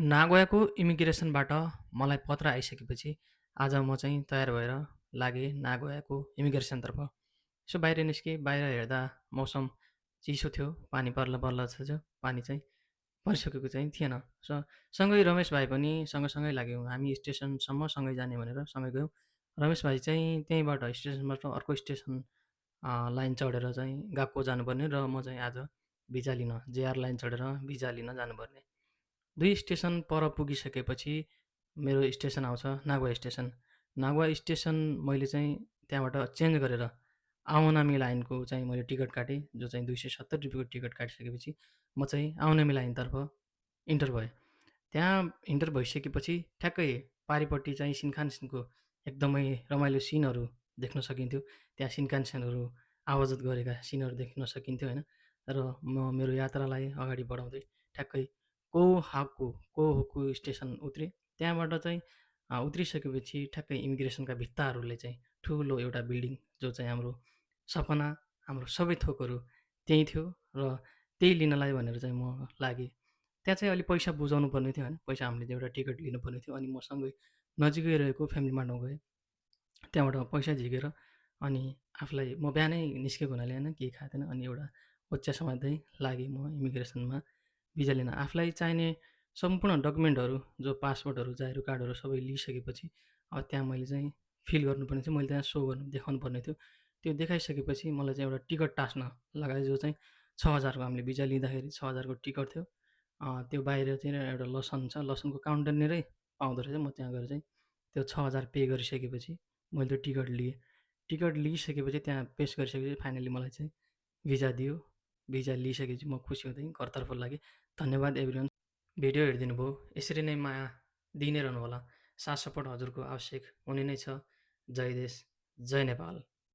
नागोयाको इमिग्रेसनबाट मलाई पत्र आइसकेपछि आज म चाहिँ तयार भएर लागेँ नागोयाको इमिग्रेसनतर्फ। यसो बाहिर निस्केँ, बाहिर हेर्दा मौसम चिसो थियो, पानी पर्ला पर्ला थियो, पानी चाहिँ परिसकेको चाहिँ थिएन। सँगै रमेश भाइ पनि सँगसँगै लाग्यौँ, हामी स्टेसनसम्म सँगै जाने भनेर सँगै गयौँ। रमेश भाइ चाहिँ त्यहीँबाट स्टेसनबाट अर्को स्टेसन लाइन चढेर चाहिँ गएको जानुपर्ने र म चाहिँ आज भिजा लिन जेआर लाइन चढेर भिजा लिन जानुपर्ने। 2 स्टेसन पर पुगिसकेपछि मेरो स्टेसन आउँछ नागोया स्टेसन। नागोया स्टेसन मैले चाहिँ त्यहाँबाट चेन्ज गरेर आवानामी लाइनको चाहिँ मैले टिकट काटेँ, जो चाहिँ ₹270 को टिकट काटिसकेपछि म चाहिँ आवानामी लाइनतर्फ इन्टर भएँ। त्यहाँ इन्टर भइसकेपछि ठ्याक्कै पारिपट्टि चाहिँ सिन्खानसिनको एकदमै रमाइलो सिनहरू देख्न सकिन्थ्यो। त्यहाँ सिन्कानसेनहरू आवत गरेका सिनहरू देख्न सकिन्थ्यो होइन। र म मेरो यात्रालाई अगाडि बढाउँदै ठ्याक्कै कोहाकु स्टेसन उत्रेँ। त्यहाँबाट चाहिँ उत्रिसकेपछि ठ्याक्कै इमिग्रेसनका भित्ताहरूले चाहिँ ठुलो एउटा बिल्डिङ जो चाहिँ हाम्रो सपना, हाम्रो सबै थोकहरू त्यहीँ थियो र त्यही लिनलाई भनेर चाहिँ म लागेँ। त्यहाँ चाहिँ अलिक पैसा बुझाउनु पर्ने थियो होइन, पैसा हामीले चाहिँ एउटा टिकट लिनुपर्ने थियो अनि मसँगै नजिकै रहेको फ्यामिली मार्टमा गएँ। त्यहाँबाट पैसा झिकेर अनि आफूलाई म बिहानै निस्केको हुनाले होइन केही खाएको थिएन अनि एउटा ओछ्या समात्दै लागेँ म इमिग्रेसनमा भिजा लिन। आफूलाई चाहिने सम्पूर्ण डकुमेन्टहरू जो पासपोर्टहरू, जाहेर कार्डहरू सबै लिइसकेपछि त्यहाँ मैले चाहिँ फिल गर्नुपर्ने थियो। मैले त्यहाँ सो गर्नु देखाउनु पर्ने थियो। त्यो देखाइसकेपछि मलाई चाहिँ एउटा टिकट टाँस्न लगायो जो चाहिँ 6000 को हामीले भिजा लिँदाखेरि 6000 को टिकट थियो। त्यो बाहिर चाहिँ एउटा लसन छ, लसनको काउन्टरनेरै पाउँदो रहेछ। म त्यहाँ गएर चाहिँ त्यो 6000 पे गरिसकेपछि मैले त्यो टिकट लिएँ। टिकट लिइसकेपछि त्यहाँ पेस गरिसकेपछि फाइनली मलाई चाहिँ भिजा दियो। भिजा लिइसकेपछि म खुसी हुँदै घरतर्फ लागेँ। धन्यवाद एभ्रिवान। भिडियो हेरिदिनु भयो। यसरी नै माया दिइ नै रहनुहोला। साथ सपोर्ट हजुरको आवश्यक हुने नै छ। जय देश, जय नेपाल।